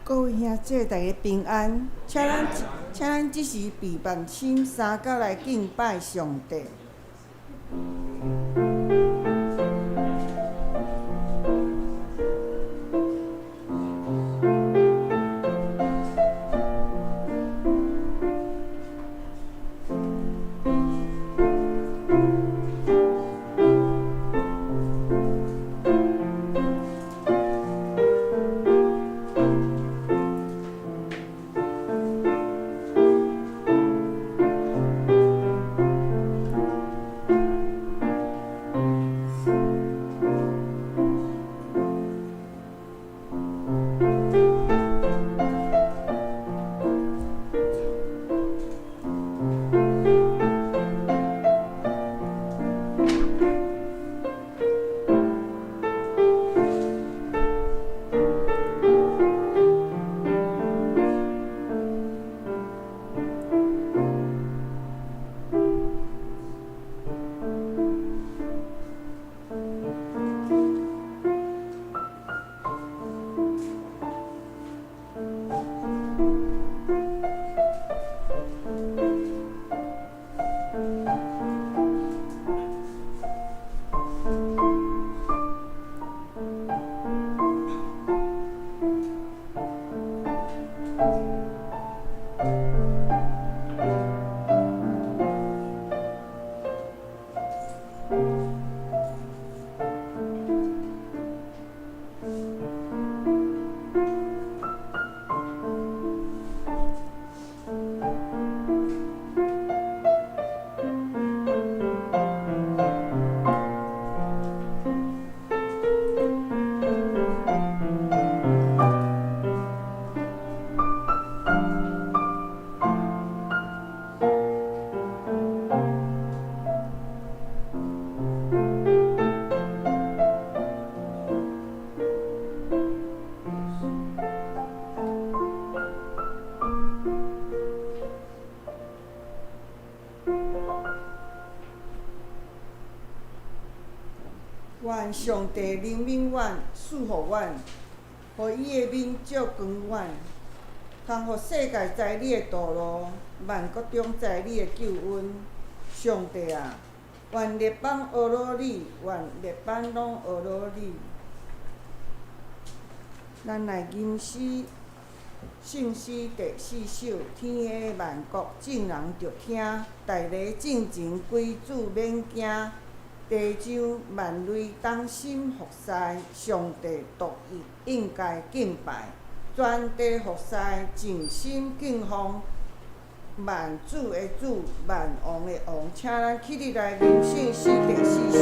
各位兄姊，大家平安，請咱這時備辦心，三角來敬拜上帝。願上帝憐憫阮，賜福阮，予伊的面照光阮，通予世界知你的道路，萬國中知你的救恩。上帝啊，願列邦呵咾你，願列邦攏呵咾你。咱來吟詩，聖詩第四首，天下萬國眾人著聽，大家進前歸主免驚。地上萬類同心服侍，上帝獨一應該敬拜，全地服侍，盡心敬奉，萬主的主，萬王的王，請咱起立來吟聖詩第四首。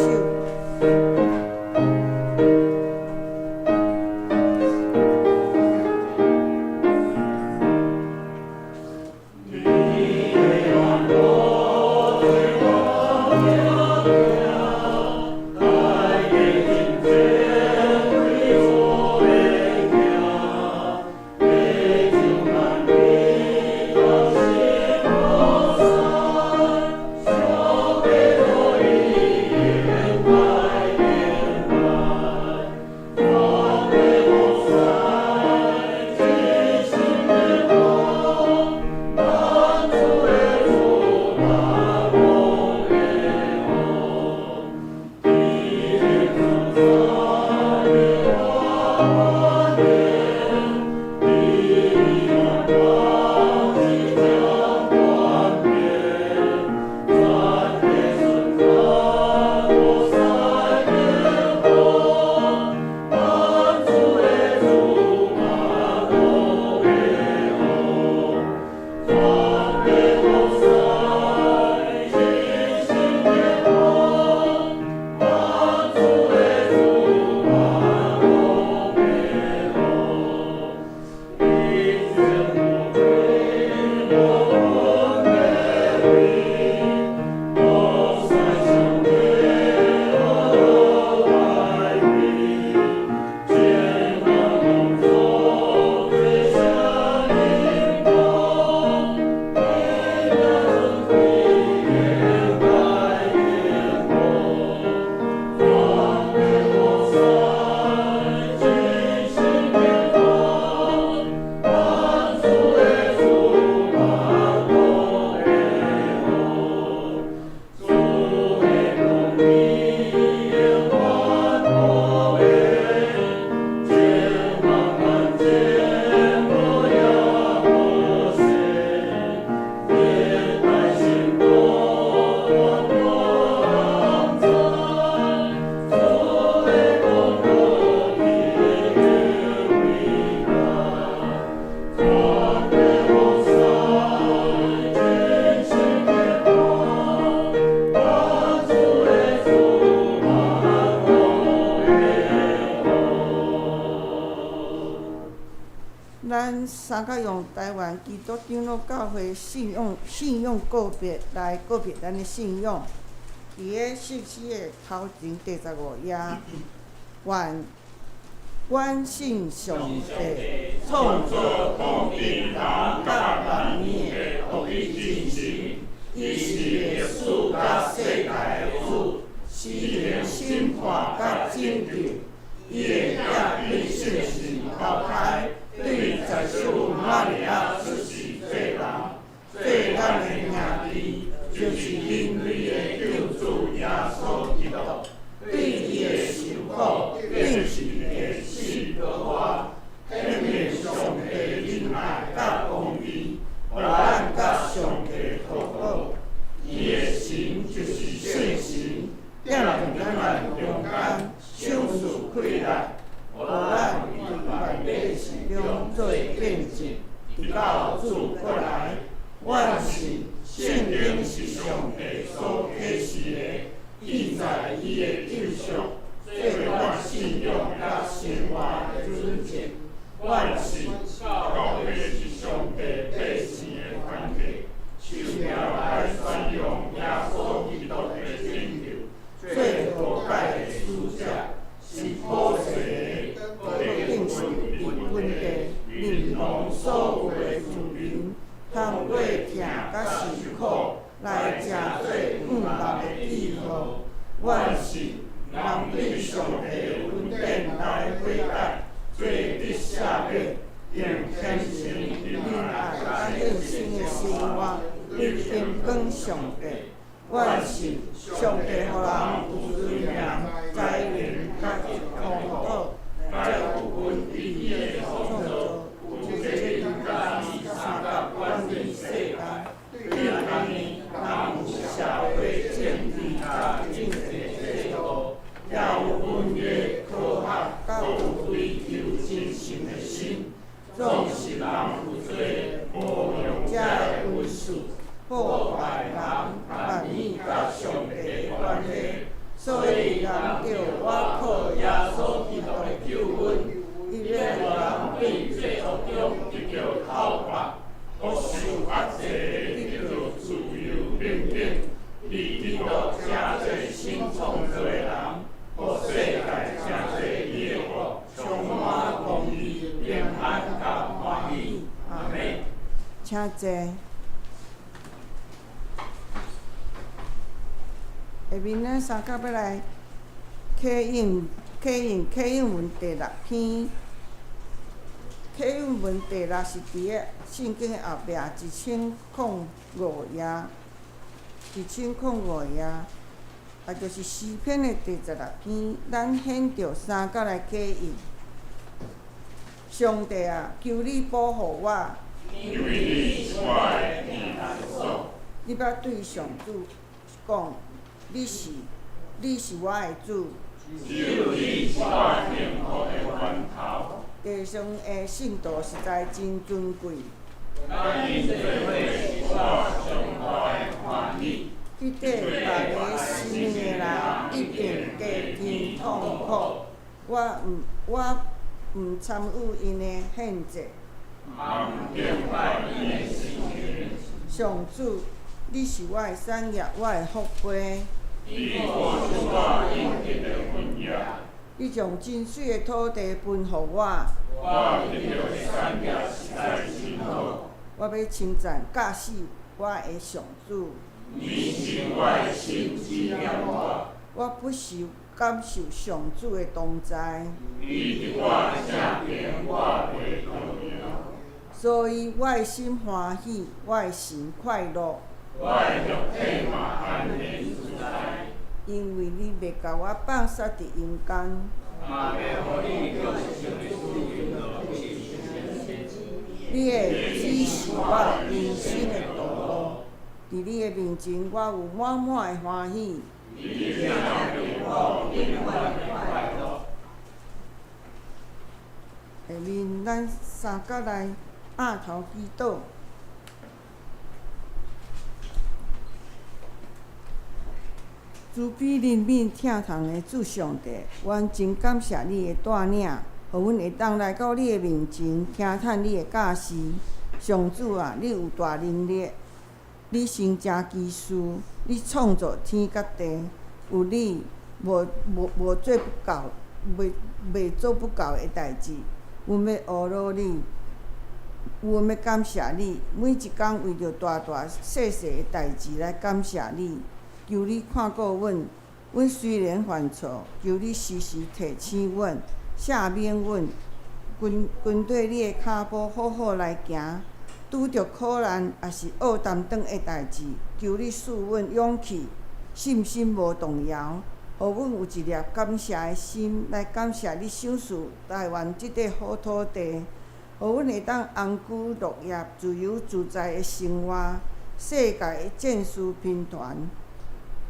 咱三角用台灣基督長老教會信仰告白來告別咱的信仰。佇个聖詩的頭前第十五頁，願阮信上帝創造統治人佮萬物的獨一真神，伊是歷史佮世界的主，施行審判佮拯救。伊的囝對聖神投胎，對十聖母瑪利亞出世做人，做咱的兄弟，就是人類的救主耶穌基督。對伊的受苦，釘十字死復活，顯明上帝仁愛佮公義，予咱佮上帝和好。伊的神就是聖神，踮佇咱中間，賞賜氣力，予咱佇萬百事中做見證，直到主閣來。阮信聖經是上帝所啟示的，記載伊的救贖，做咱信仰佮生活的準則。阮信教會是上帝百姓的團體，受召來宣揚耶穌基督的拯救，做和解的使者，是普世的，閣更是佇本地認同所有的住民，通過疼佮受苦來成做向望的記號。阮信人對上帝恩典來悔改，做得赦免，用虔誠、仁愛佮獻身的生活去榮光上帝。阮信上帝予人有尊嚴、才能佮空土，才有恩佇伊的創造，有責任佮相佮管理世間。對按呢，人有社會政治佮經濟制度，也有文藝科學佮有追求真神的心。總是人有做無用者的恩賜，破壞人萬物佮上帝的關係。所以人著倚靠耶穌基督的救恩，伊欲予人對罪惡中得著口角，予受壓制的得著自由平等，佇基督成做新創造的人，予世界成做伊的國，充滿公義、平安佮歡喜。阿們。請坐。下面咱三甲欲來啟應文第六篇。啟應文第六是佇個聖經的後壁1005頁，1005頁，也就是詩篇的第十六篇。咱現著三甲來啟應。上帝啊，求你保護我。因為你是我的避難所。你捌對上主講，你是我的主。只有你是我幸福的源頭。地上的聖徒實在真尊貴。佮𪜶做伙是我上大的歡喜。彼塊別个神的人一定加添痛苦。我毋參與𪜶的獻祭。嘛毋敬拜𪜶的神明。上主，你是我的產業，我的福杯。你保守我應得的份額。你將真媠的土地分予我。我得著的產業實在真好。我欲稱讚教示我的上主。你是我的心指點我。我不時感受上主的同在。伊佇我正邊，我袂動搖。所以我的心歡喜，我的神快樂。我的肉體嘛安閒自在。因為你袂共我放殺佇陰間。嘛袂予你腳受的主落去。你會指示我人生的道路，佇你的面前，我有滿滿的歡喜。你疼我永遠快樂。下面咱三角來額頭祈禱。慈悲憐憫疼痛的主上帝，阮真感謝你的帶領。予阮會當來到你的面前，聽探你的教示。上主啊，你有大能力，你神誠奇事，你創造天佮地，有你無做不到，袂做不到的代誌。阮欲呵咾你，阮欲感謝你，每一工為著大大細細的代誌來感謝你。求你看顧阮，阮雖然犯錯，求你時時提醒阮、赦免阮，跟綴你的跤步好好來行。拄著苦難抑是僫擔當的代誌，求你賜阮勇氣、信心無動搖，予阮有一粒感謝的心來感謝你賞賜台灣這塊好土地，予阮會當安居樂業、自由自在的生活。世界的戰事頻傳，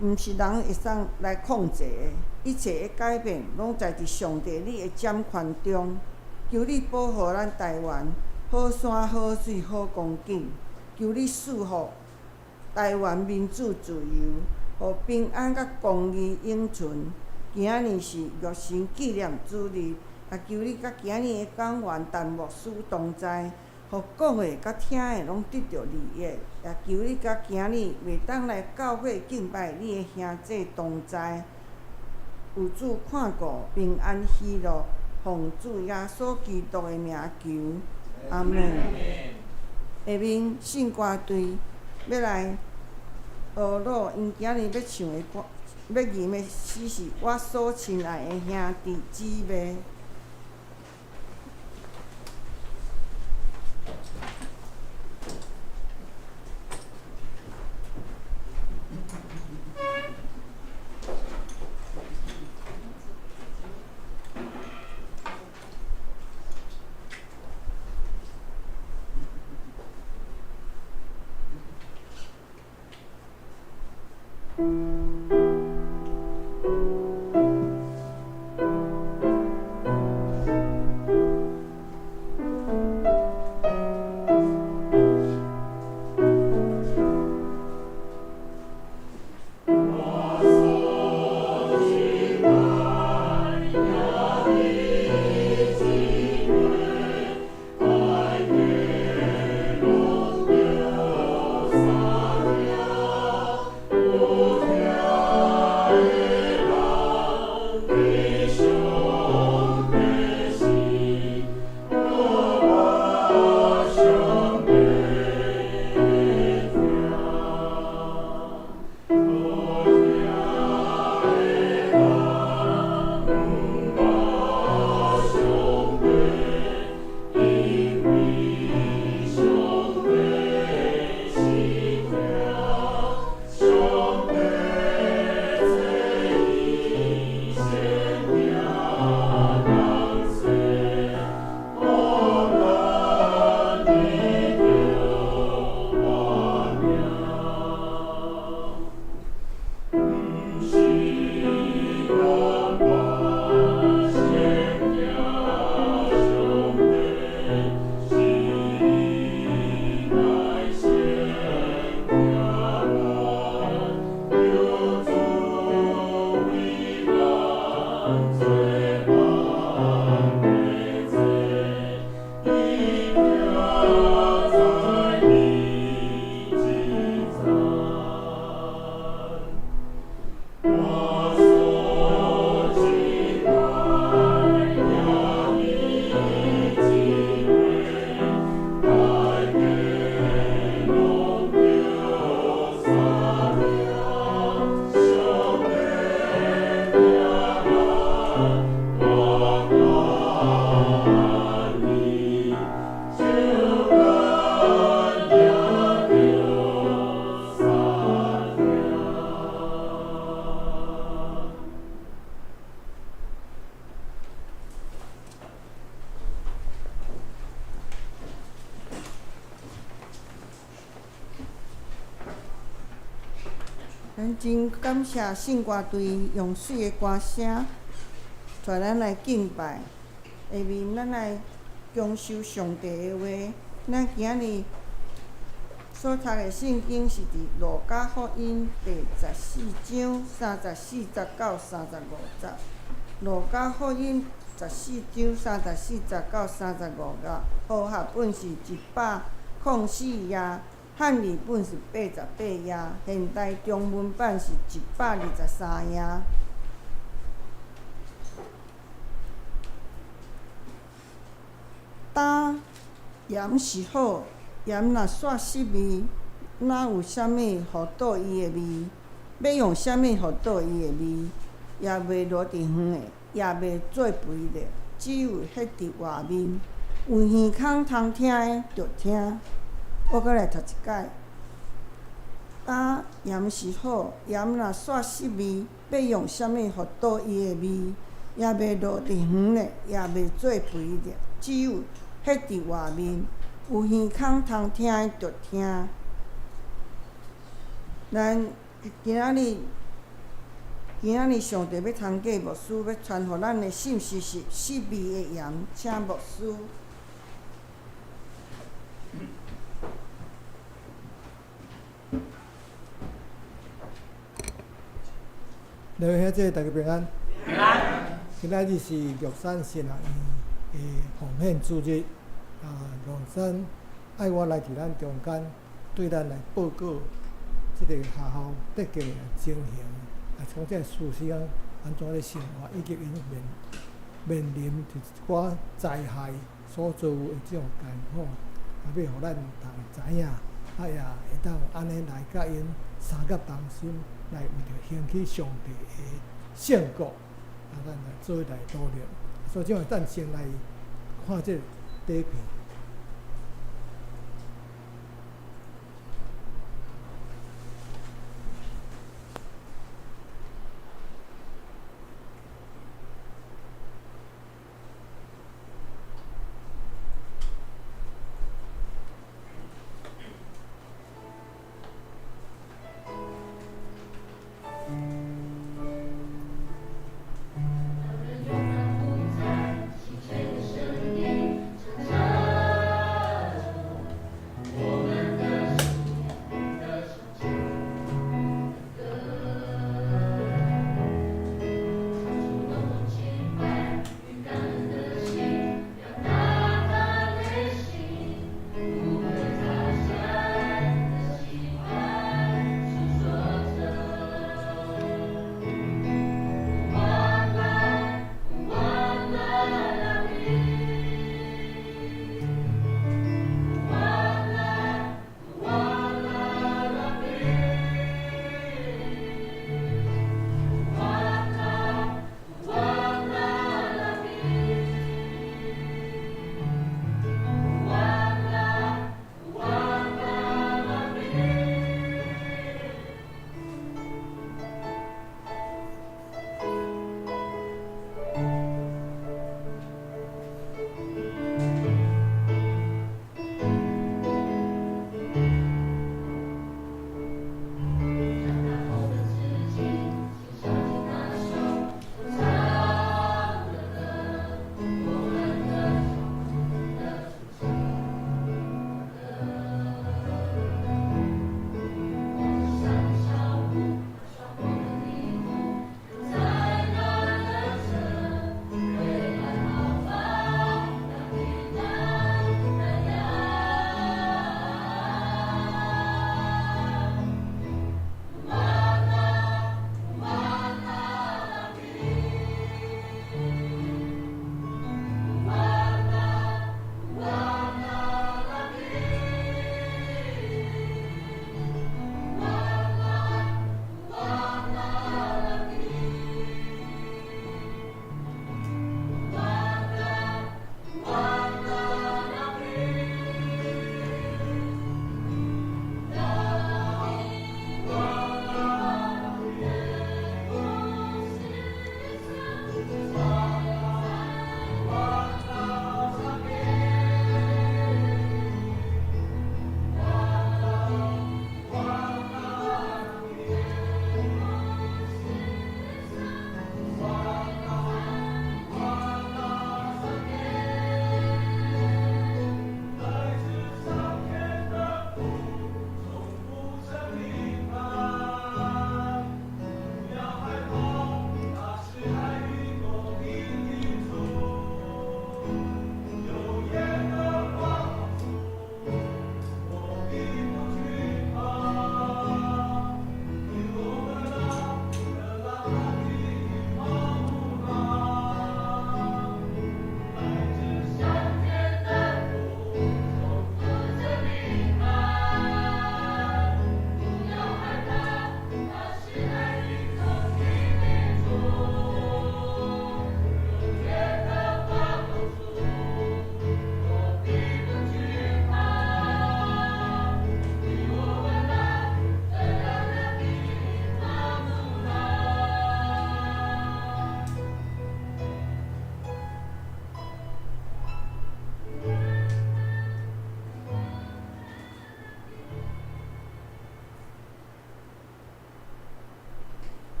毋是人會使來控制的，一切的改變攏在佇上帝你的掌權中。求你保護咱台灣，好山好水好光景。求你賜福台灣民主自由，予平安佮公義永存。今仔日是玉成紀念主日，也求你佮今日的講員陳牧師同在，予講的佮聽的攏得著利益。也求你佮今日袂當來教會敬拜你的兄弟同在，有主看顧，平安喜樂，奉主耶穌基督的名求，阿們。下面聖歌隊欲來呵咾，𪜶今日欲唱的歌，欲吟的詩是我所親愛的兄弟姊妹。咱真感謝聖歌隊用媠的歌聲帶咱來敬拜。下面咱來享受上帝的話。咱今日所讀的聖經是佇路加福音第14章34節到35節。路加福音14章34節到35節，和合本是104頁，漢字本是88頁，現代中文版是123頁。膽鹽是好，鹽若煞失味，哪有啥物予倒伊的味？欲用啥物予倒伊的味？也袂落佇園的，也袂做肥料，只有彼佇外面。有耳孔通聽的，就聽。我閣來讀一擺。膽鹽是好，鹽若煞失味，欲用啥物予倒伊的味？也袂落佇園的，也袂做肥料，只有彼佇外面。有耳孔通聽的，就聽。咱今仔日，今仔日上帝欲通過牧師，欲傳予咱的信息是失味的鹽，請牧師。兩位兄弟，大家平安。平安。今仔日是玉山神學院的奉獻主日，啊，龍山愛我來佇咱中間，對咱來報告這个學校得救的情形，啊，講這个師生按怎咧生活，以及𪜶面面臨一寡災害所遭遇的這種艱苦，啊，欲予咱逐个知影，啊，也會當按呢來佮𪜶相佮同心，來為著興起上帝的聖國，啊，咱來做來努力。所以，這擺咱先來看這个短片。人永在不在，清脆的声音，唱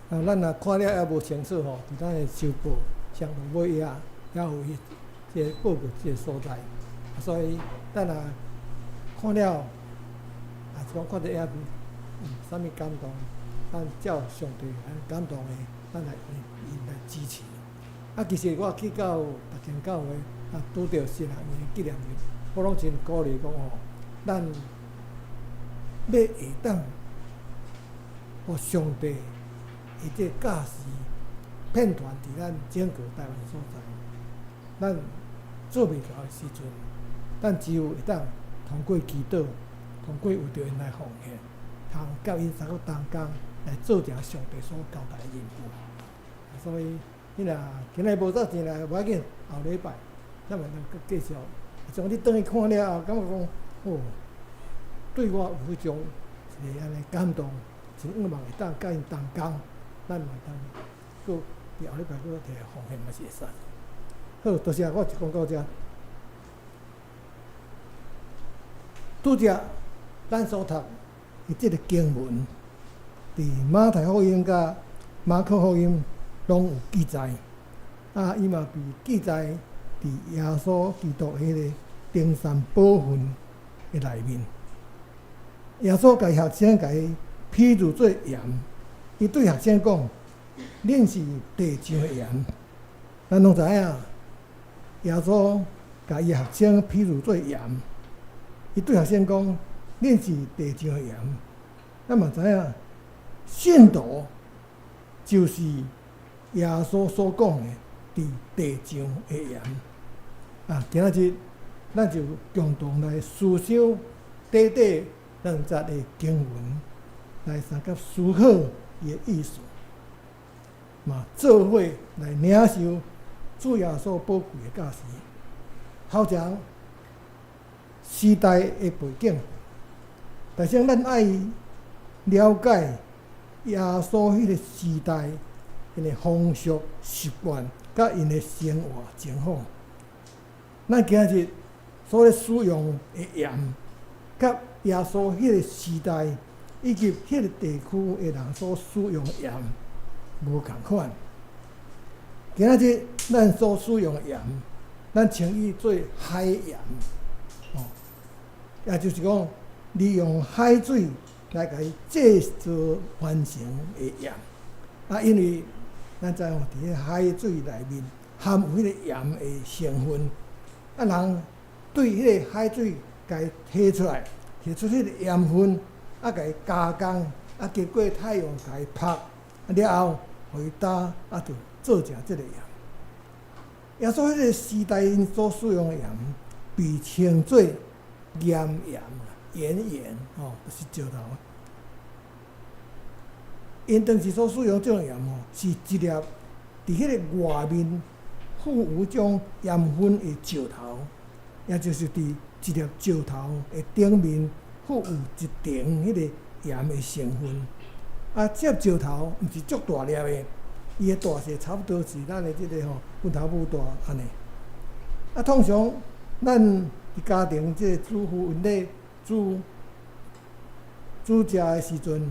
啊，咱若看了猶無清楚吼，佇咱的收報上落尾也有伊這個報告這個所在。所以咱若看了，啊，是講看著遐有啥物感動，咱照上帝感動的，咱來𪜶來支持。啊，其實我去到逐間教會，啊，拄著神學院的紀念日，我攏真鼓勵講吼，咱欲會當予上帝的這個教示遍傳佇咱整個台灣所在，咱做袂牢的時陣，咱只有會當通過祈禱，通過為著𪜶來奉獻，通佮𪜶相佮同工來做成上帝所交代的任務。所以，彼若今仔日無做錢來，無要緊，後禮拜咱嘛通閣繼續。像你轉去看了後，感覺講，哦，對我有彼種一个按呢感動，真向望會當佮𪜶同工，咱嘛當閣佇後禮拜閣提來奉獻嘛是會使。好，多謝，我就講到遮。拄則咱所讀的這个經文，佇馬太福音佮馬可福音攏有記載，啊，伊嘛被記載佇耶穌基督彼个登山寶訓的內面。耶穌共學生共伊譬喻做鹽，伊對學生講：恁是地上的鹽。咱攏知影，耶穌共伊學生譬喻做鹽，伊對學生講：恁是地上的鹽。咱嘛知影，信徒就是耶穌所講的佇地上的鹽。啊，今仔日咱就共同來思想短短兩節的經文，來相佮思考伊的意思，嘛做伙來領受主耶穌寶貴的教示。頭前時代的背景，但是咱愛了解耶穌彼个時代𪜶的風俗習慣，佮𪜶的生活情況。咱今日所咧使用的鹽，佮耶穌彼个時代以及彼個地區的人所使用的鹽無仝款。今仔日咱所使用的鹽，咱稱伊做海鹽，哦，也就是講利用海水來共伊製造完成的鹽。啊，因為咱知影佇彼海水內面含有彼个鹽的成分，啊，人對彼个海水共伊提出來，提出彼個鹽分，啊，共伊加工，啊，經過太陽共伊曝，啊了後，予伊焦，啊，就做成這个鹽。耶穌彼个時代𪜶所使用的鹽，被稱做岩鹽、岩鹽，吼，就是石頭。𪜶當時所使用這種鹽吼，是一粒佇彼个外面附有種鹽分的石頭，也就是佇一粒石頭的頂面附有一層彼個鹽的成分。啊，這粒石頭毋是足大粒的，伊的大細差不多是咱的這个吼拳頭拇大按呢。啊，通常咱佇家庭這个主婦𪜶咧煮煮食的時陣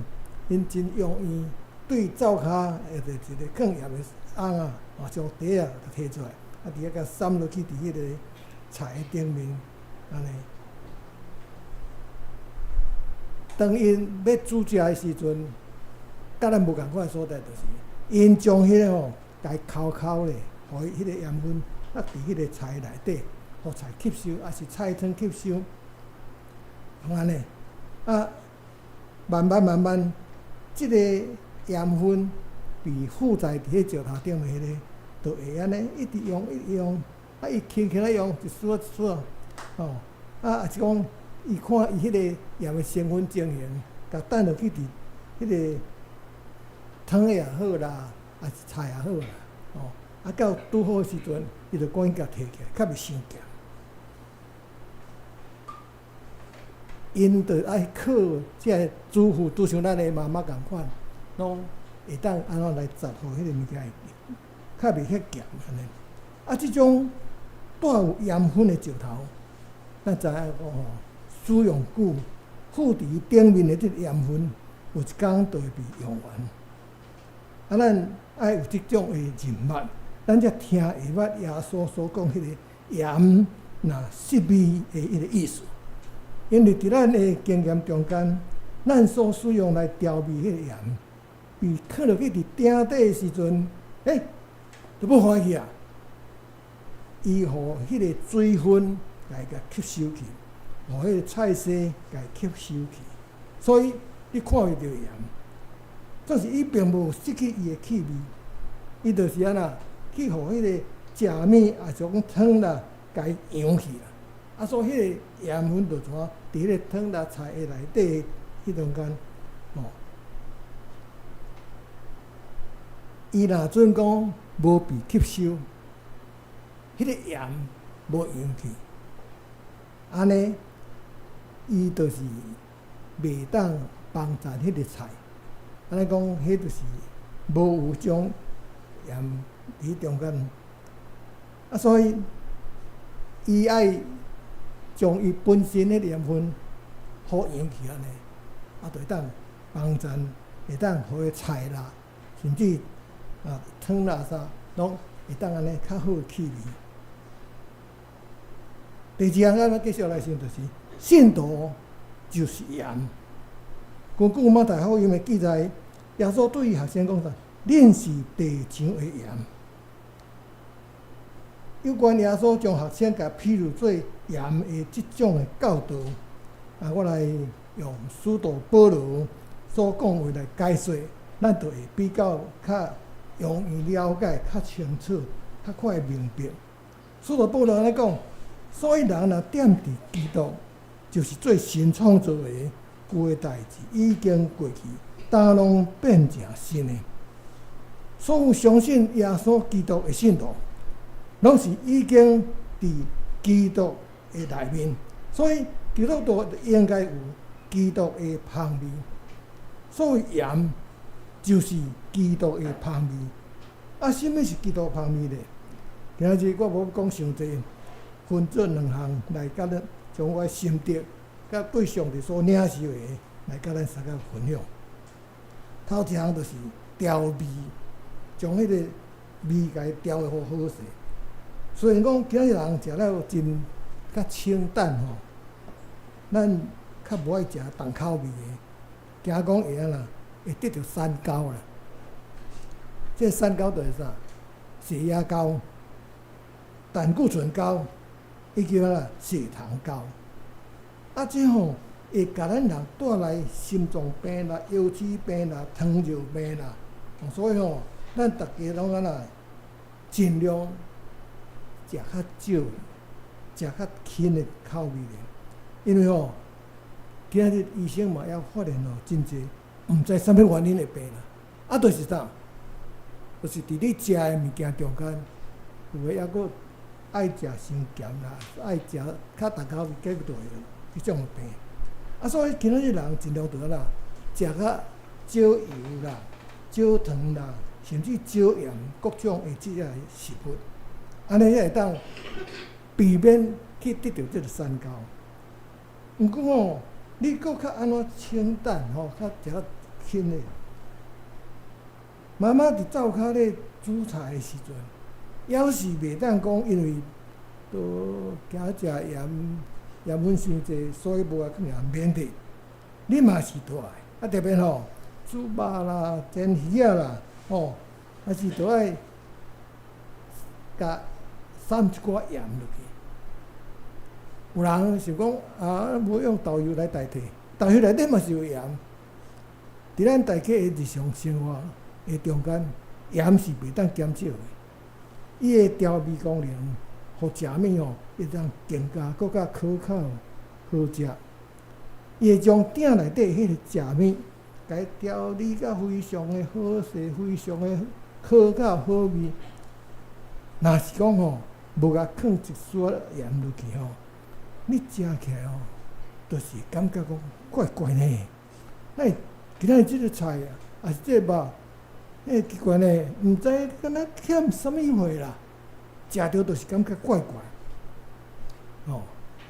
，𪜶真容易對灶跤會著一個囥鹽的甕仔，啊，將袋仔提出來，啊，佇遐共捎落去佇彼个菜的頂面，按呢。當𪜶欲煮食的時陣，佮咱無仝款的所在，就是𪜶將彼个吼，共伊摳摳咧，予伊彼个鹽分落佇彼個菜內底，予菜吸收，抑是菜湯吸收，按呢。啊，慢慢慢慢，這个鹽分被附在佇彼石頭頂面彼个，就會按呢一直用一直用，啊，伊輕輕仔用一絲仔一絲仔，吼，啊，抑是講伊看伊彼个鹽的成分情形，共擲落去佇彼个湯也好啦，抑是菜也好啦，吼，啊，到拄好的時陣，伊就趕緊共提起來，較袂傷鹹。𪜶就愛靠這个主婦，拄像咱的媽媽仝款，攏會當按怎來雜，予彼個物件會較袂遐鹹按呢。啊，這種帶有鹽分的石頭，咱知影講吼，使用久，附佇頂面的這個鹽分，有一工就會被用完。啊，咱愛有這種的認捌，咱才聽會捌耶穌所講彼個鹽若失味的彼個意思。因為佇咱的經驗中間，咱所使用來調味彼個鹽，被囥落去佇鼎底的時陣，欸，就無歡喜啊！伊予彼個水分來共吸收去，予彼個菜絲共吸收去，所以你看袂著鹽，但是伊並無失去伊的氣味，伊就是按怎去予彼個食物，抑是講湯啦，共伊揚去啦。啊，所以彼個鹽分就怎佇彼個湯啦菜的內底彼中間，吼。伊若準講無被吸收，彼個鹽無揚去，按呢，伊就是袂當幫贊彼個菜。按呢講，彼就是無有將鹽佇中間。啊，所以伊愛將伊本身的鹽分予揚去按呢，啊，就會當幫贊，會當予彼菜啦，甚至啊湯啦啥，攏會當按呢較好的氣味。第二項，咱繼續來想，就是信徒就是鹽。根據馬太福音的記載，耶穌對學生講啥？恁是地上的鹽。有關耶穌將學生共譬喻做鹽的這種的教導，啊，我來用使徒保羅所講話來解說，咱就會比較較容易了解、較清楚、較快明白。使徒保羅按呢講，所以人若踮佇基督，就是做新創造的，舊的代誌已經過去，逐攏變成新的。所有相信耶穌基督的信徒，攏是已經佇基督的內面，所以基督徒應該有基督的芳味。所謂鹽，就是基督的芳味。啊，啥物是基督芳味咧？今仔日我無講傷濟，分做兩項來共咱將我的心得，佮對上帝所領受的來共咱相共分享。頭一項就是調味，將彼個味共伊調得好好勢。雖然講今仔日人食了真較清淡吼，咱較無愛食重口味的，驚講會按怎會得著三高啦。這三高就是啥？血壓高、膽固醇高，以及按怎血糖高。啊，這吼會共咱人帶來心臟病啦、腰椎病啦、糖尿病啦。所以吼，咱逐家攏按怎盡量食較少、食較輕的口味的，因為吼，今仔日醫生嘛也發現吼，真濟毋知啥物原因的病啦。啊，就是啥？就是佇你食的物件中間，有的猶閣愛食傷鹹啦，愛食較重口味，結果就會有這種病。啊，所以今仔日人盡量就按怎，食較少油啦、少糖啦，甚至少鹽各種的這個食物。按呢才會當避免去得著這个三高。毋過吼，你閣較按怎清淡吼，較食較輕的。媽媽佇灶跤咧煮菜的時陣，猶是袂當講，因為都驚食鹽鹽分傷濟，所以無愛放鹽，免得。你嘛是著愛，啊特別吼煮肉啦、煎魚仔啦，吼，還是著愛共捎一寡鹽落去。有人想講啊，無用豆油來代替，豆油內底嘛是有鹽。佇咱大家的日常生活的中間，鹽是袂當減少的。伊的調味功能，予食物吼會當更加閣較可口好食。伊會將鼎內底彼個食物，共伊調理甲非常的好勢，非常的可口好味。若是講吼，無共放一絲仔鹽落去吼，你食起來吼，就是感覺講怪怪呢。那今仔日這个菜啊，抑是這个肉，欸，奇怪呢，毋知敢若欠啥物貨啦，食著就是感覺怪怪。吼，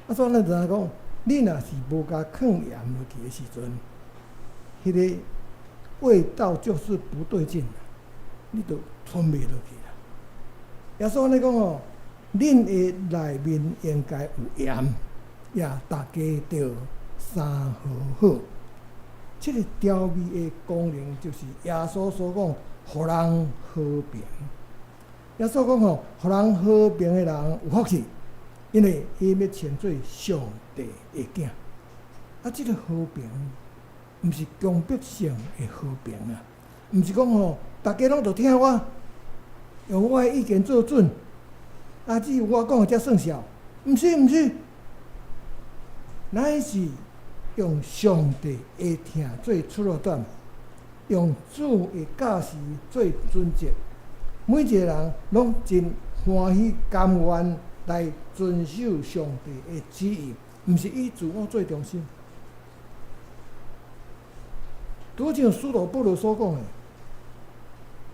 啊，所以咱就知影講，你若是無共放鹽落去的時陣，彼個味道就是不對勁。你就吞袂落去啦。耶穌按呢講吼，恁的內面應該有鹽，也逐家著相和好。這个調味的功能，就是耶穌所講，予人和平。耶穌講吼，予人和平的人有福氣，因為伊欲稱做上帝的囝。啊，這个和平，毋是強迫性的和平啊，毋是講吼，逐家攏著聽我，用我的意見做準，啊，只有我講的才算數。毋是毋是，乃是用上帝的疼做出發點，用主的教示做準則，每一个人攏真歡喜甘願來遵守上帝的旨意，毋是以自我做中心。拄像使徒保羅所講的，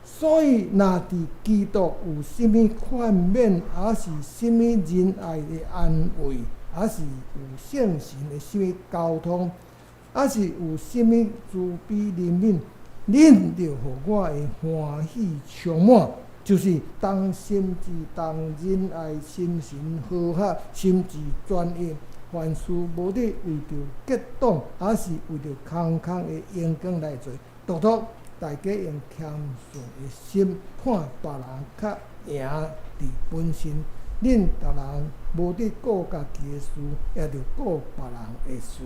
所以若佇基督有啥物勸勉，抑是啥物仁愛的安慰，抑是有聖神的啥物交通，抑是有啥物慈悲憐憫，恁著予我的歡喜充滿，就是同心志、同仁愛、心神和合、心志專一。凡事無得為著結黨，抑是為著空空的榮光來做，獨獨大家用謙遜的心看別人較贏佇本身。恁逐人無得顧家己的事，也著顧別人的事。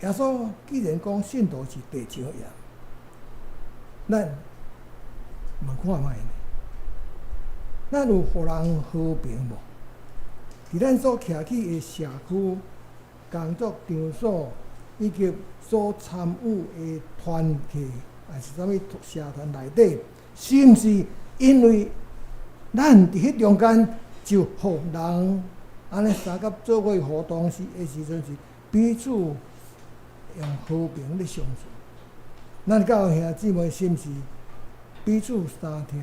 耶穌既然講信徒是地上鹽，咱問看覓呢？咱有予人和平無？佇咱所徛起的社區、工作場所，以及所參與的團體，抑是啥物社團內底，是毋是因為咱佇彼中間就予人按呢相佮做伙活動時的時陣，是彼此用和平咧相處？咱教會兄姊妹是毋是彼此相疼、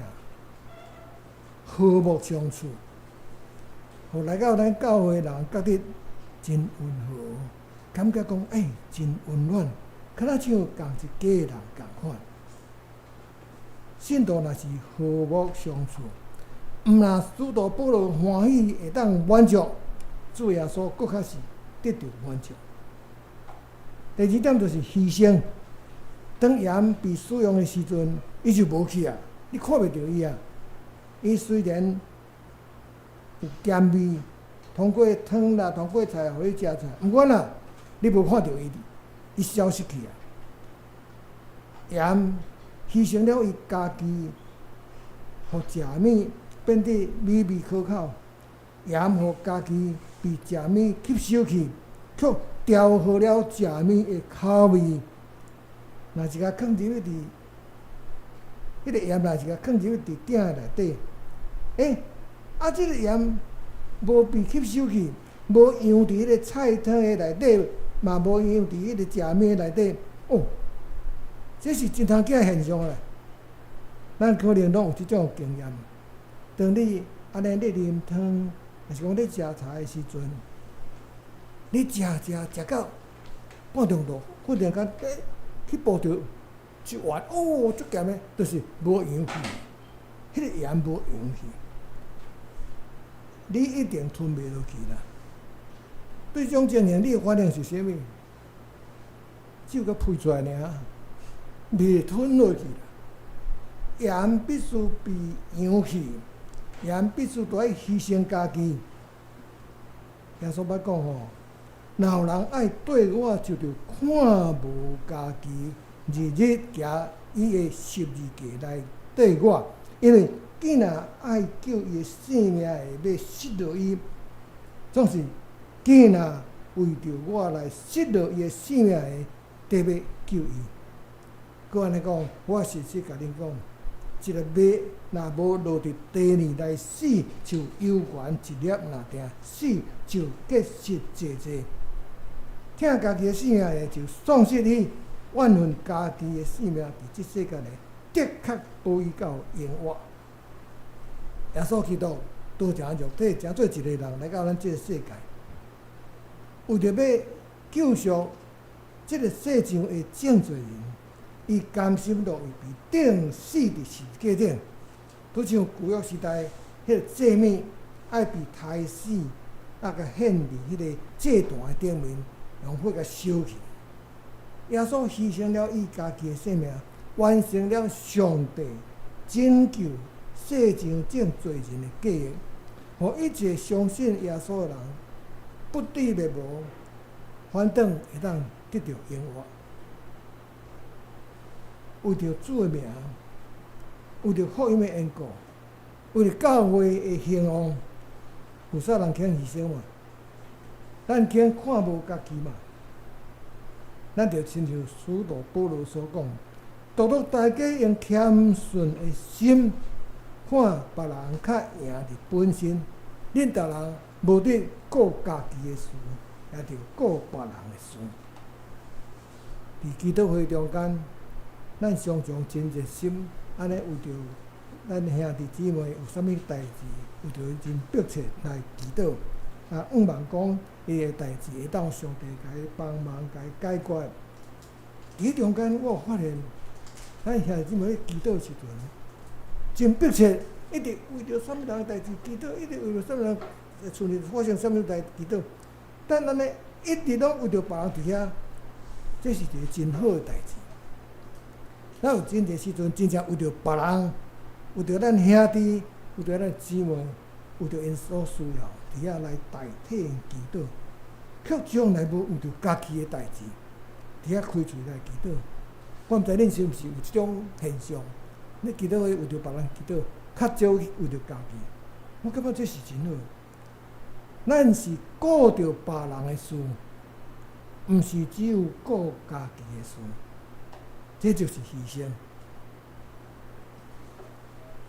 和睦相處？予來到咱教會的人覺得真溫和，感覺講欸真溫暖，敢若像仝一家人仝款。信徒若是和睦相處，毋但使徒保羅歡喜會當滿足，主耶穌閣較是得著滿足。第二點就是犧牲。當鹽被使用的時陣，伊就無去啊，你看袂著伊啊。伊雖然有鹹味，通過湯啦，通過菜，予你食出來，毋管啦，你無看著伊，伊消失去啊。鹽犧牲了伊家己，予食物變得美味可口。鹽予家己被食物吸收去，卻調和了食物的口味。若是共囥入去佇，彼个鹽若是共囥入去佇鼎內底，欸，啊，這个鹽無被吸收去，無溶佇彼个菜湯的內底，嘛無溶佇彼个食物內底，哦，這是真通見的現象啦。咱可能攏有這種經驗。當你按呢咧啉湯，抑是講咧食茶的時陣，你食食食到半中途，忽然間欸，去補著一碗，哦，足鹹的，就是無溶去，彼个鹽無溶去。你一定吞袂落去啦。對這種情形，你的反應是啥物？只有閣噴出來爾，袂吞落去啦。鹽必須被溶去，鹽必須著愛犧牲家己。耶穌捌講吼，若有人愛綴我，就著看無家己，日日行伊的十字架來綴我，因為囝若愛救伊的性命的，欲失落伊，總是囝若為著我來失落伊的性命的，得欲救伊。閣按呢講，我實實共恁講，一个麥若無落佇地裡來死，就猶原一粒爾定，死就結實濟濟。疼家己的性命的，就喪失伊；怨恨家己的性命，佇這世間的，的確保伊到永活。耶穌基督道成肉體，成做一个人來到咱這个世界，為著欲救贖這个世上的眾罪人，伊甘心樂意被釘死佇十字架頂，拄像舊約時代彼个祭物愛被刣死，啊，共獻佇彼个祭壇的頂面，用火共燒去。耶穌犧牲了伊家己的性命，完成了上帝拯救世上眾罪人的計劃，予一切相信耶穌的人不致滅亡，反轉會當得著永活。為著主的名，為著福音的緣故，為著教會的興旺，有啥人肯犧牲嘛？咱肯看無家己嘛？咱就親像使徒保羅所講，獨獨大家用謙遜的心，看別人較贏佇本身，恁逐人無佇顧家己的事，也著顧別人的事。佇祈禱會中間，咱常常真熱心，按呢為著咱兄弟姊妹有啥物代誌，為著伊真迫切來祈禱。啊，向望講伊的代誌會當上帝共伊幫忙，共伊解決。佇中間，我有發現，咱兄弟姊妹咧祈禱的時陣，真迫切，一直為著啥物人的代誌祈禱，一直為著啥物人厝裡發生啥物代祈禱。但按呢一直攏為著別人佇遐，這是一个真好的代誌。咱有真濟時陣，真正為著別人，為著咱兄弟，為著咱姊妹，為著𪜶所需要，佇遐來代替𪜶祈禱，卻從來無為著家己的代誌，佇遐開喙來祈禱。我毋知恁是毋是有這種現象？你祈禱會為著別人祈禱，較少為著家己。我感覺這是真好。咱是顧著別人的事，毋是只有顧家己的事。這就是犧牲。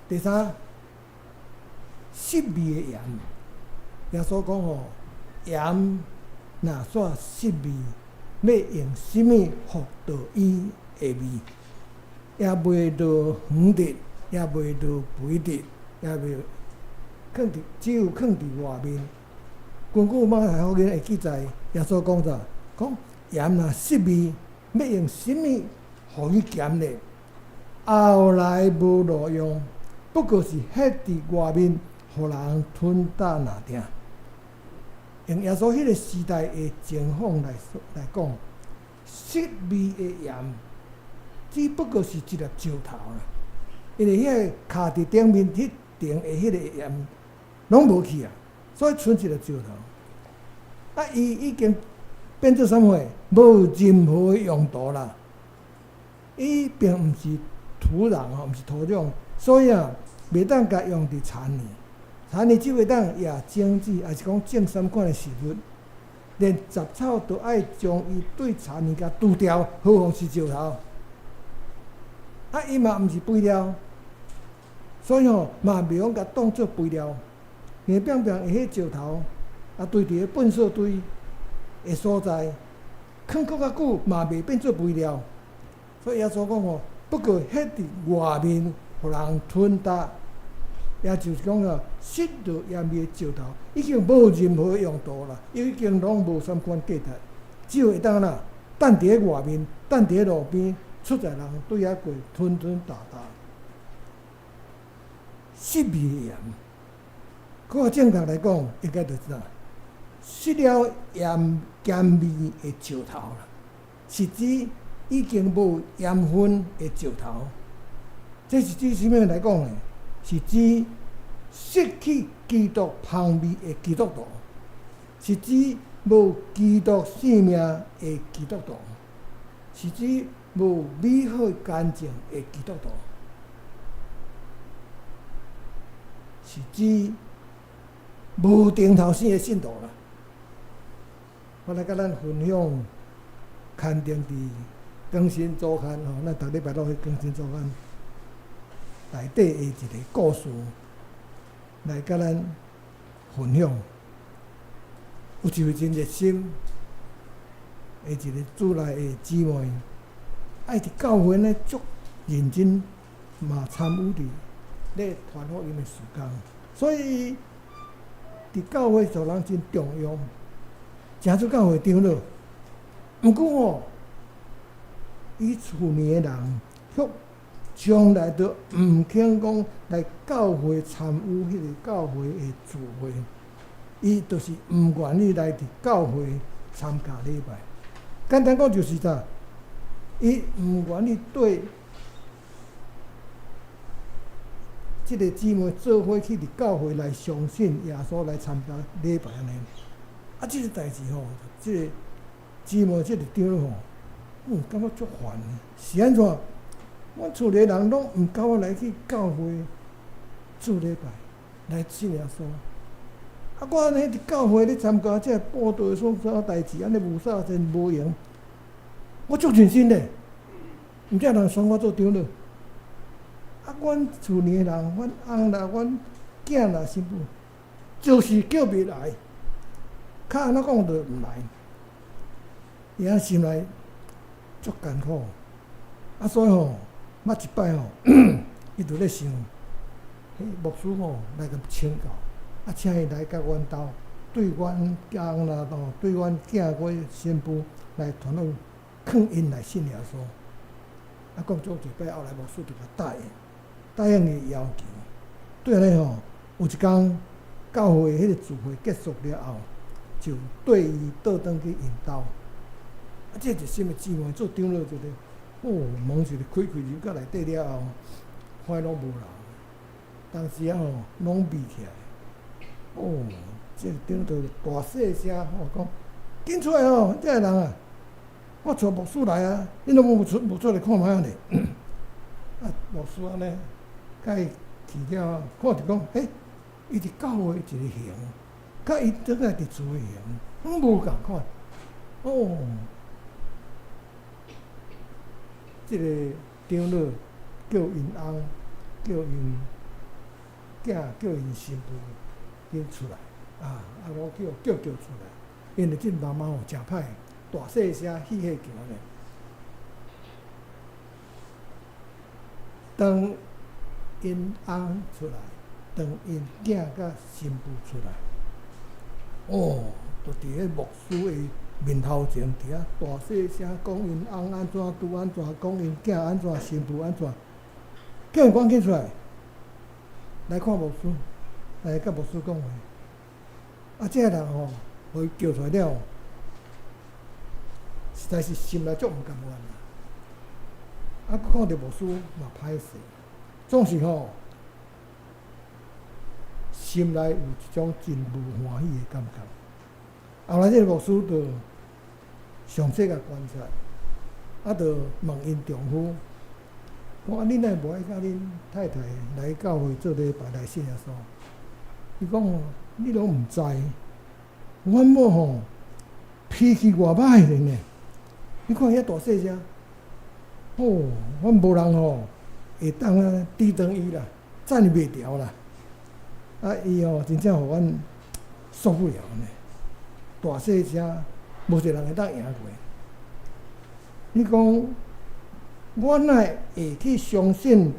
第三，失味的鹽。耶穌講吼，鹽若煞失味，欲用啥物復倒伊的味？也袂落園地，也袂落肥地，也袂囥佇，只有囥佇外面。根據馬太福音的記載，耶穌講啥？講鹽若失味，欲用啥物予伊鹹咧？後來無路用，不過是歇佇外面，予人吞踏若定。用耶穌彼个時代的情況來講，失味的鹽，只不過是一粒石頭啦。因為彼个徛佇頂面彼層的彼個鹽攏無去啊，所以賰一粒石頭。啊，伊已經變做啥物貨？無任何用途啦。伊並毋是土壤吼，毋是土壤，所以啊，袂當共用佇田裡。田裡只會當野種子，抑是講種啥物款的食物，連雜草都愛將伊對田裡共除掉，何況是石頭。啊，伊嘛毋是肥料，所以吼嘛袂用共當做肥料。硬拚拚的彼石頭，啊堆佇个糞埽堆的所在，囥閣較久嘛袂變做肥料。所以耶穌講吼，不過歇佇外面，予人吞踏，也就是講啊，失落鹽味的石頭已經無任何用途啦，已經攏無啥物款價值，只有會當啦，擲佇咧外面，擲佇咧路邊，出來人對遐過吞吞踏踏。失味的鹽，閣較正確來講，應該就是啥？失了鹽鹹味的石頭啦，是指已經無鹽分的石頭。這是指啥物來講呢？是指失去基督芳味的基督徒，是指無基督性命的基督徒，是指無美好乾淨的基督徒，是指無重頭生的信徒啦。我來佮咱分享刊登佇更新週刊吼，咱逐禮拜攏去更新週刊內底的一个故事，來佮咱分享。有一位真熱心的一个主內的姊妹，愛佇教會呢足認真，嘛參與佇咧傳福音的事工，所以佇教會受人真重用，誠做教會長老。毋過吼，伊厝裡的人卻從來都毋肯講來教會參與彼个教會的聚會，伊就是毋願意來佇教會參加禮拜。簡單講就是啥？伊毋願意綴這个姊妹做伙去佇教會來相信耶穌，來參加禮拜按呢。啊，這个代誌吼，這个姊妹這个長老吼，感覺足煩的。是按怎？阮厝裡的人攏毋共我來去教會做禮拜，來信耶穌。啊，我按呢佇教會咧參加這个布道創啥代誌，按呢無啥真無閒。我足認真咧，毋才人選我做長老。啊，阮厝裡的人，阮翁啦，阮囝啦，新婦，就是叫袂來，較按怎講就毋來。伊按心內足艱苦，啊，所以吼，捌一擺吼，伊就咧想，彼牧師吼來共請教，啊，請伊來佮阮兜，對阮翁啦吼，對阮囝阮新婦來傳講，勸𪜶來信耶穌。啊，講足濟擺，後來牧師就共答應，答應伊要求。對按呢吼，有一工教會彼个聚會結束了後，就綴伊倒轉去𪜶兜。啊，這熱心的姊妹做長老一個，哦，門一个開開入到內底了後，發現攏無人。當時啊吼，攏閉起來。哦，這個長老大細聲吼講：緊出來哦，這个人啊！我帶牧師來啊，恁攏無出來看覓仔咧？啊，牧師按呢，共伊去了後，看著講，欸，伊佇教會一个形，佮伊轉來佇厝的形，攏無仝款。哦，這个長老叫𪜶翁，叫𪜶囝，叫𪜶新婦緊出來，啊，啊，我叫出來，因為這媽媽吼誠歹，大細聲戲戲叫按呢。當𪜶翁出來，當𪜶囝佮新婦出來，哦，就佇彼牧師的面頭前，佇遐大細聲講𪜶翁按怎拄按怎，講𪜶囝按怎，新婦按怎，叫𪜶趕緊出來，來看牧師，來佮牧師講話。啊，這个人吼，予伊叫出來了，實在是心內足毋甘願啦。啊，閣看著牧師嘛歹勢，總是吼，心內有一種真無歡喜的感覺。後來這个牧師就詳細共觀察，啊，就問𪜶丈夫，講啊，恁哪會無愛佮恁太太來教會做禮拜來信耶穌？伊講吼，你攏毋知，阮某吼脾氣偌歹的呢。你看伊遐大細聲，哦，阮無人吼會當啊抵擋伊啦，棧伊袂牢啦。啊，伊吼真正予阮受不了呢。大細聲，無一個人會當贏過。你講，我哪會去相信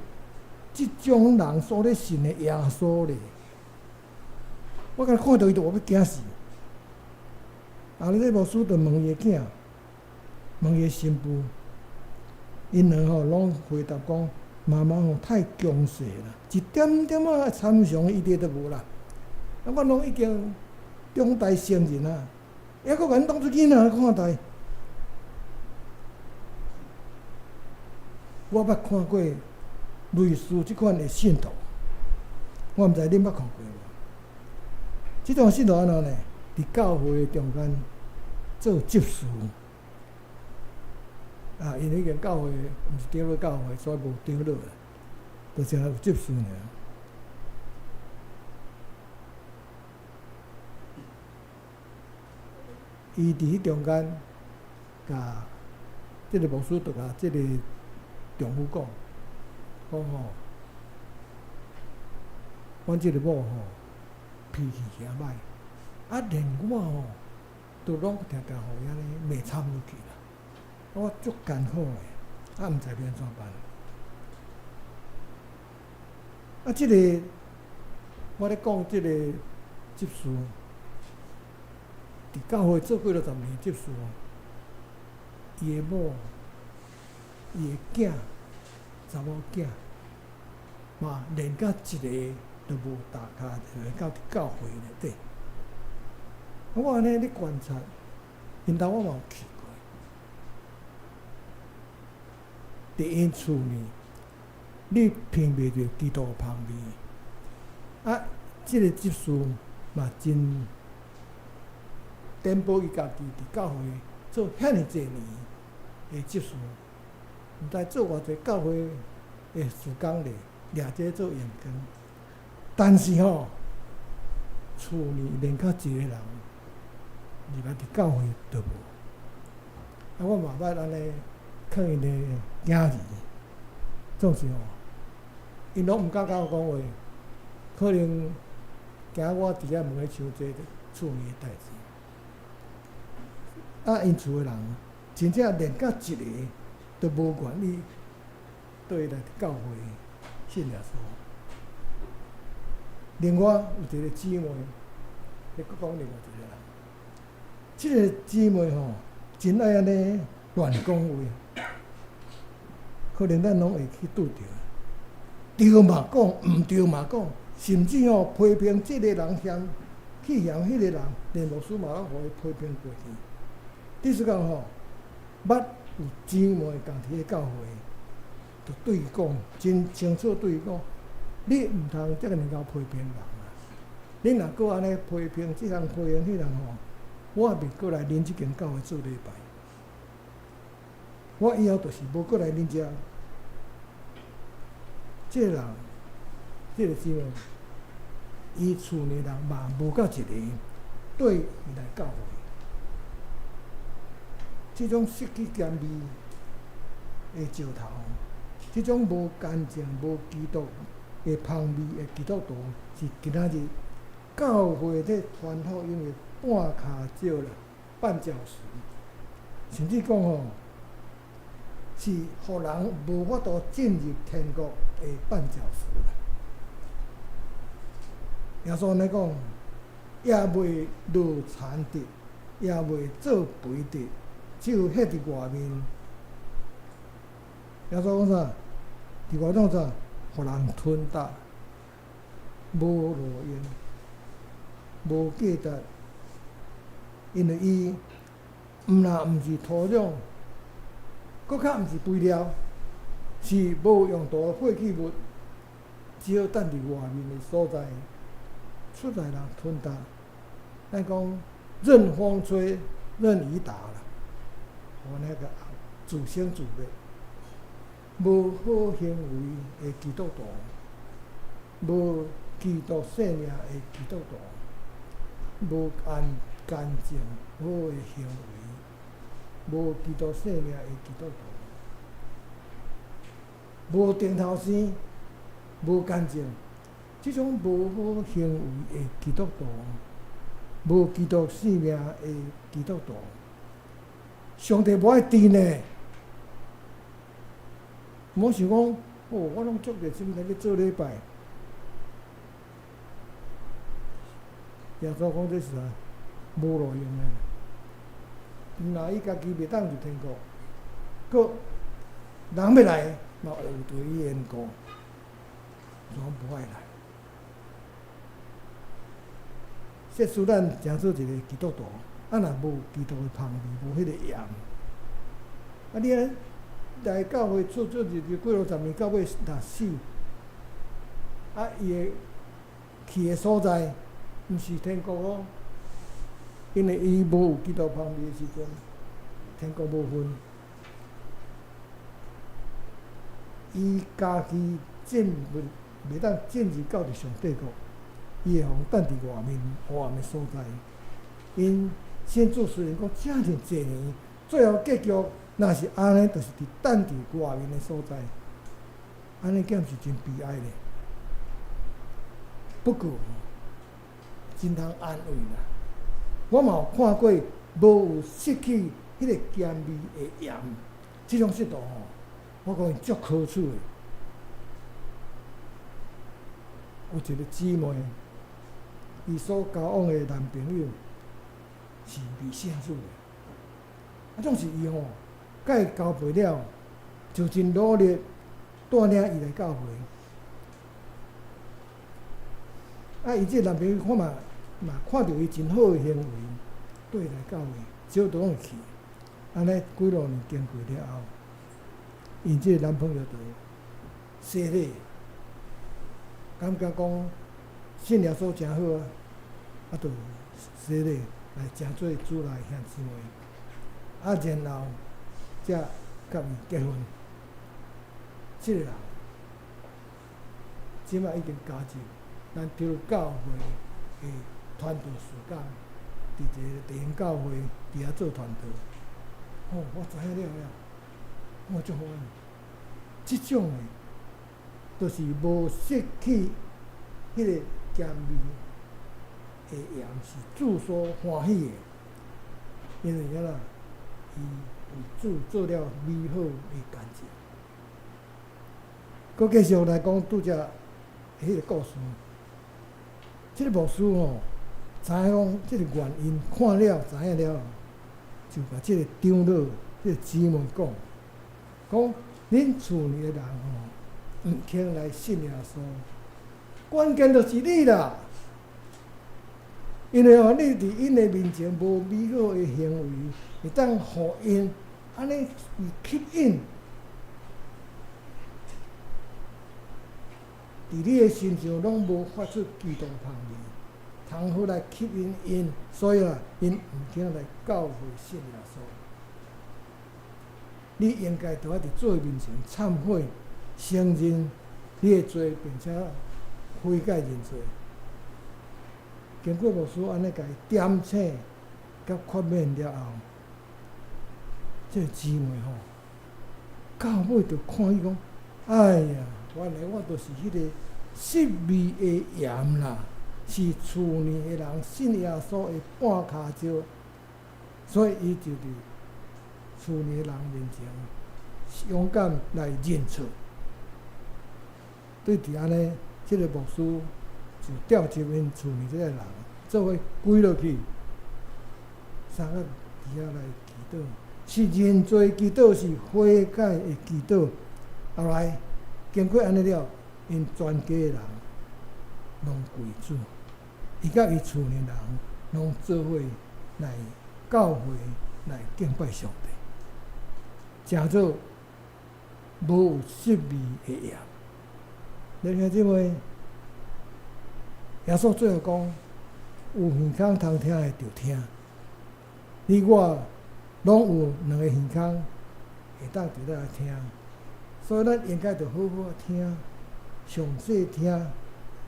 這種人所咧信的耶穌咧？我敢看著伊就欲驚死。啊，這牧師就問伊的囝，問伊的新婦，𪜶兩吼攏回答講：媽媽吼太強勢啦，一點點仔參詳餘地都無啦。啊，阮攏已經長大成人啊，猶閣共阮當做囡仔看待。我捌看過類似這款的信徒，我毋知恁捌看過無？這種信徒按怎呢？佇教會中間做執事，啊，因為彼間教會毋是長老教會，所以無長老啦，就淨係有執事爾。伊佇彼中間，共這个牧師就共這个丈夫講，講吼，阮這个某吼脾氣誠歹，啊，連我吼都攏定定予伊按呢罵慘落去啦，我足艱苦的，啊，毋知欲按怎辦。啊，這个我咧講這個執事，佇教會做幾落十年執事，伊的某伊的囝、查某囝嘛，連甲一个都無踏跤入來到教會內底。我按呢咧觀察，𪜶兜我嘛有去過。佇𪜶厝呢，你聞袂著基督芳味。啊，這个執事嘛真擔保伊家己佇教會做遐爾濟年的執事，毋知做偌濟教會的事工咧，掠這個做榮光。但是吼，厝裡連甲一個人入來佇教會都無。啊，我嘛捌按呢勸𪜶的囝兒，總是吼，𪜶攏毋敢佮我講話，可能驚我佇遐問伊傷濟厝裡的代誌。啊，𪜶厝的人真正連佮一個都無願意綴來教會信耶穌。另外有一個姊妹，咧閣講另外一個人，這个姊妹吼，真愛按呢亂講話，可能咱攏會去拄著，對嘛講，毋對嘛講，甚至吼批評這个人嫌去嫌彼个人，連牧師嘛攏予伊批評過去。意思講吼，捌有姊妹仝佇咧教會，就對伊講，真清楚對伊講，你毋通遮爾𠢕批評人啊！你若閣按呢批評這項批評彼項吼，我也袂閣來恁這間教會做禮拜。我以後就是無閣來恁遮。這個人，這個姊妹，伊厝內人嘛無夠一個綴伊來教會。這種失去鹹味的石頭，這種無乾淨、無基督的芳味的基督徒，是今仔日教會咧傳福音的絆跤石啦、絆腳石，甚至講吼，是予人無法度進入天國的絆腳石啦。耶穌按呢講，也袂落田得，也袂做肥得，只有歇佇外面。耶穌講啥？佇外創啥？予人吞踏，無路用，無價值，因為伊毋但毋是土壤，閣較毋是肥料，是無用途的廢棄物，只好等佇外面的所在出來人吞踏。咱講任風吹，任雨打啦，予那个自生自滅。無好行為的基督徒，無基督生命的基督徒，無按乾淨好的行為，無基督生命的基督徒，無定頭生，無乾淨，這種無好行為的基督徒，無基督生命的基督徒，上帝無愛佇呢。莫想講，哦，我攏足熱心來去做禮拜。耶穌講這是啥？無路用的。毋但伊家己袂當入天國，閣人欲來嘛有對伊緣故，所以無愛來。設使咱成做一個基督徒，啊若無基督的芳味，無彼個鹽，啊你按呢來教會做做日日幾落十年，到尾若死，啊伊會去的所在，毋是天國哦，因為伊無有基督芳味的時陣，天國無份。伊家己進入袂當進入到佇上帝國，伊會予等佇外面黑暗的所在。𪜶信主雖然講遮爾濟年，最後結局若是按呢，就是佇等佇外面的所在，按呢敢是真悲哀咧。不過真通安慰啦，我嘛有看過無有失去彼個鹹味的鹽，這種信徒吼，我講伊足可取的。有一個姊妹，伊所交往的男朋友是未信主的，啊，總是伊吼，佮伊交陪了，就真努力帶領伊來教會。啊，伊這個男朋友我嘛嘛看著伊真好的行為，帶伊來教會，少都攏會去。按呢幾落年經過了後，𪜶這個男朋友就洗禮，感覺講信耶穌誠好啊，啊，就洗禮來成做主內兄姊妹，啊，然後才佮伊結婚。這個人這擺已經加入咱長老教會的傳道事工，佇一個地方教會佇遐做傳道。哦，我知影了了，我足歡喜。這種的，就是無失去彼個鹹味的鹽，是主所歡喜的。因為按怎，伊為主做了美好的見證。閣繼續來講拄才彼個故事，這個牧師吼，知影講這個原因，看了知影了，就共這個長老、這個姊妹講，講恁厝裡的人吼，毋肯來信耶穌，關鍵就是你啦。因為吼，你佇𪜶的面前無美好的行為，會當予𪜶按呢被吸引。佇你的身上攏無發出基督芳味，通好來吸引𪜶，所以啊，𪜶毋肯來教會信耶穌。你應該著愛佇主的面前懺悔，承認你的罪，並且悔改認罪。經過牧師按呢共伊點醒，佮勸勉了後，這個姊妹吼，到尾就看伊講：哎呀，原來我就是彼個失味的鹽啦，是厝內的人信耶穌的絆跤石，所以伊就佇厝內的人面前勇敢來認錯。對佇按呢，這個牧師就召集𪜶厝內這个人做伙跪落去，三個佇遐來祈禱，是認罪祈禱，是悔改的祈禱。後來經過按呢了，𪜶全家的人攏歸主，伊佮伊厝內人攏做伙來教會來敬拜上帝，成做無有失味的鹽。弟兄姊妹，耶穌最後講：有耳孔通聽的就聽。你我攏有兩个耳孔，會當佇咧來聽，所以咱應該著好好聽，詳細聽，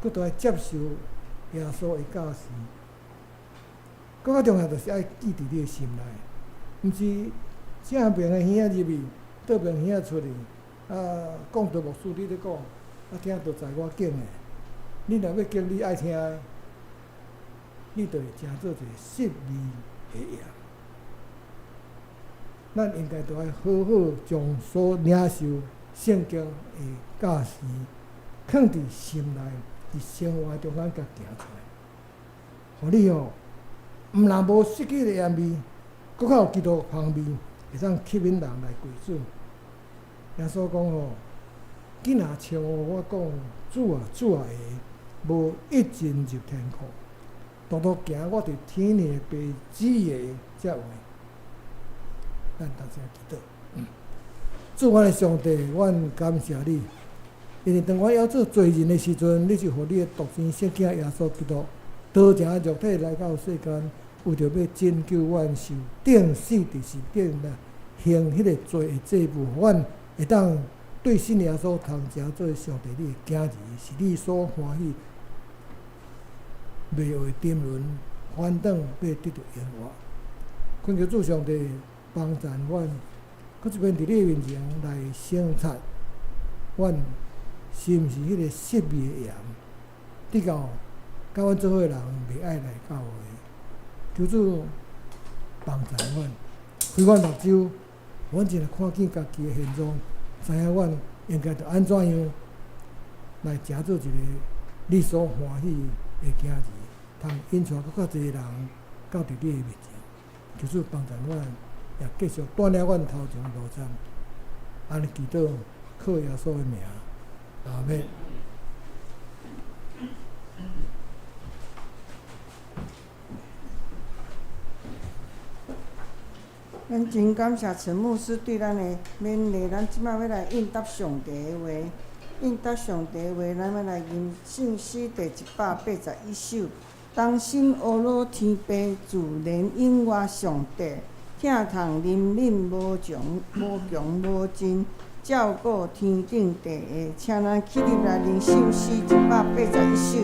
閣著愛接受耶穌的教示。閣較重要就是愛記佇你的心內，毋是正爿的耳仔入去，倒爿耳仔出去。啊，講道牧師你咧講，啊聽著在我揀的。你若欲揀你愛聽的，你就會成做一個失味的鹽。咱應該著愛好好將所領受聖經的教示，囥佇心內，佇生活中間共行出來，予你吼，毋但無失去的鹽味，閣較有基督芳味，會當吸引人來歸主。耶穌講吼，囝若稱呼我講主啊主啊的，無一進入天國，獨獨行我佇天父的父旨意的才有的。咱同齊祈禱。主阮的上帝，阮感謝你，因為當阮猶做罪人的時陣，你就予你的獨生聖子耶穌基督，道成肉體來到世間，為著欲拯救阮受釘死佇十架來還彼個罪的債務，予阮會當對信耶穌通成做上帝你的囝兒，是你所歡喜，袂會沉淪，反轉欲得著永活。懇求主上帝幫贊阮，閣這邊佇你面前來省察，阮是毋是彼個失味的鹽？直到佮阮做伙的人袂愛來教會，求主幫贊阮，開阮目睭，阮真會看見家己的現狀，知影阮應該著按怎樣來成做一個你所歡喜的囝兒，通引帶閣較濟人到佇你的面前。求主幫助阮，也繼續帶領阮頭前路站，按呢祈禱，靠耶穌的名，阿們。咱真感謝陳牧師對咱的勉勵，咱這擺欲來應答上帝的話，應答上帝的話，咱欲來吟聖詩第181首。同心呵咾天父，自然永活上帝，疼痛憐憫無窮無窮無盡，照顧天頂地下，請咱起立來吟聖詩181首。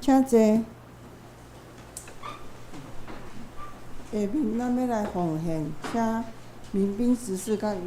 請坐。下面咱欲來奉獻，請民兵執事佮營養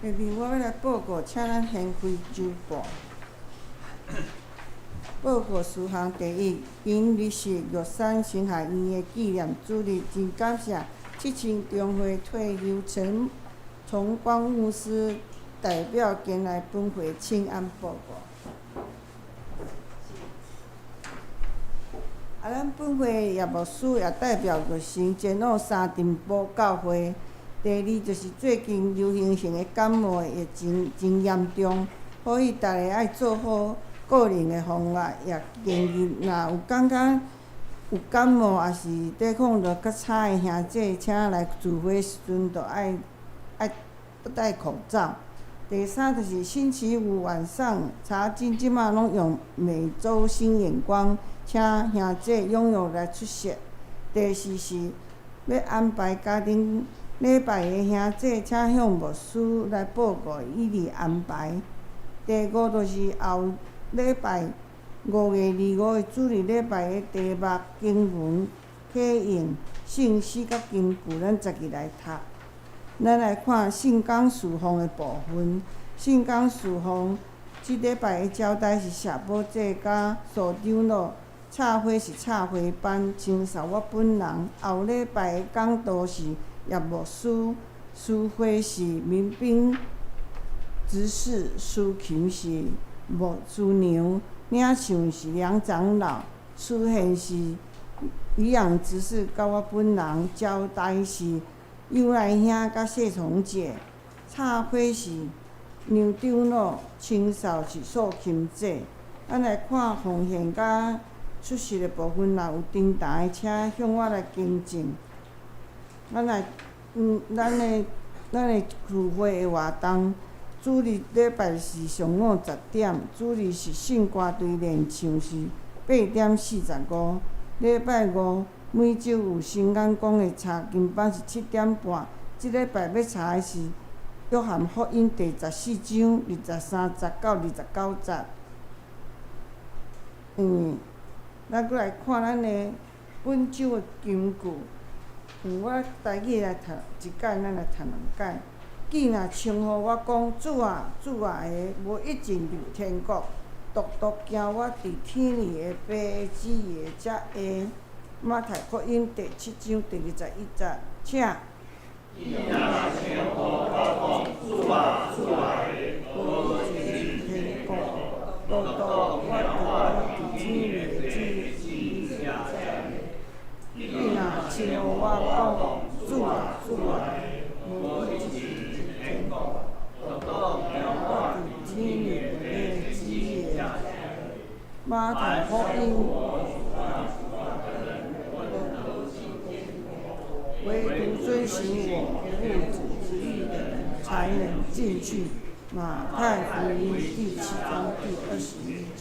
下面我欲來報告，請咱現開週報。報告事項第一，今日是玉山神學院的紀念主日，真感謝七星中會退休陳崇光牧師代表前來本會請安報告。啊，咱本會葉牧師也代表玉成前往三重埔教會。第二就是最近流行性的感冒疫情真嚴重，呼籲大家愛做好個人的防護，也建議若有感覺有感冒，抑是抵抗力較差的兄弟，請來聚會時陣就愛愛戴口罩。第三就是星期五晚上查經，這馬攏用每週新眼光，請兄弟踴躍來出席。第四是欲安排家庭禮拜的兄弟，請向牧師來報告以利安排。第五就是後禮拜5月25的主日禮拜的題目經文啟用聖詩佮金句，咱十日來讀。咱來看聖工事奉的部分。聖工事奉這禮拜的交代是謝寶姐佮蘇長老，插花是插花班，清掃我本人。後禮拜的講道是葉牧師，司會是民兵執事，司琴是牧師娘，領唱是梁長老，司獻是漁養執事佮我本人，交代是尤來兄佮謝崇姐，插花是梁長老，清掃是素琴姐。咱來看奉獻佮出席的部分，若有登台，請向我來更正。咱來，咱的聚會的活動，主日禮拜是上午10點，主日是聖歌隊練唱是8點45。禮拜五每週有新眼光的查經班是7點半。這禮拜欲查的是約翰福音第14章23節到29節。咱閣來看咱的本週的金句。我台語來讀一擺，咱來讀兩擺。既若稱呼我講主啊，主啊的，無一定入天國，獨獨行我佇天裡的父的旨意的才會。馬太福音第7章第21節，請。既若稱呼我講主啊，主啊的，無一定入天國，獨獨我佇天裡的旨意的才會。既若稱呼我講主啊，主啊的，無一定入天國，獨獨我佇天裡的父的旨意的。馬太福音。唯獨遵行我父旨意的人，才能進去。馬太福音第7章第21節。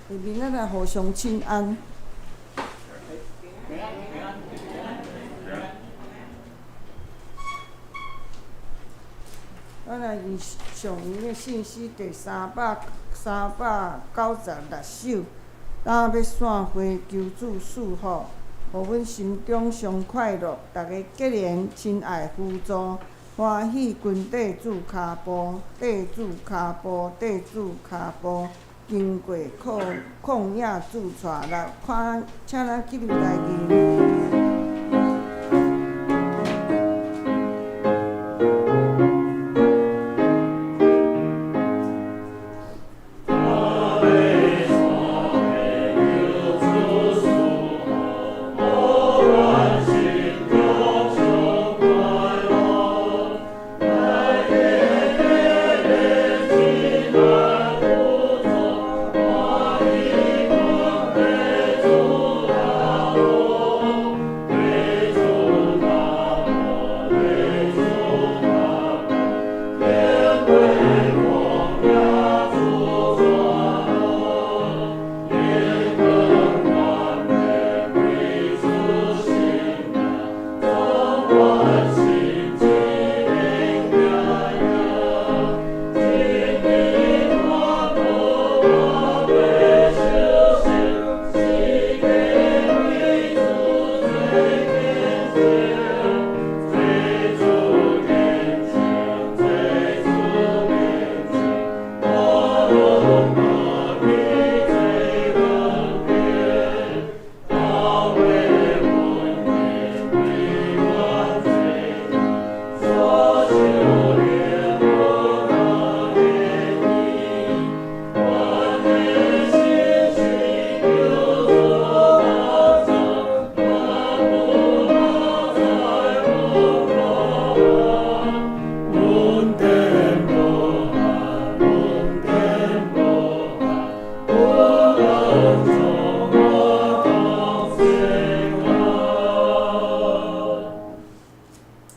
下面咱來互相請安。咱來用上一的信息第396首，今欲散花求主賜福，予阮心中上快樂。逐家結連親愛扶助，歡喜跟綴主跤步，綴主跤步，綴主跤步，經過曠野主帶來，看，請咱進入台語。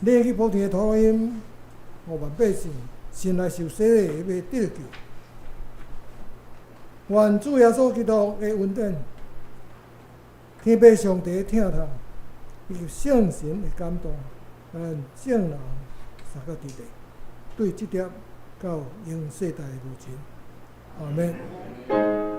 你去普天的土音，予萬百姓先來受洗禮，欲得救。願主耶穌基督的恩典、天父上帝的疼痛，以及聖神的感動，咱眾人三個佇咧，對這粒到永世代的無盡。阿們。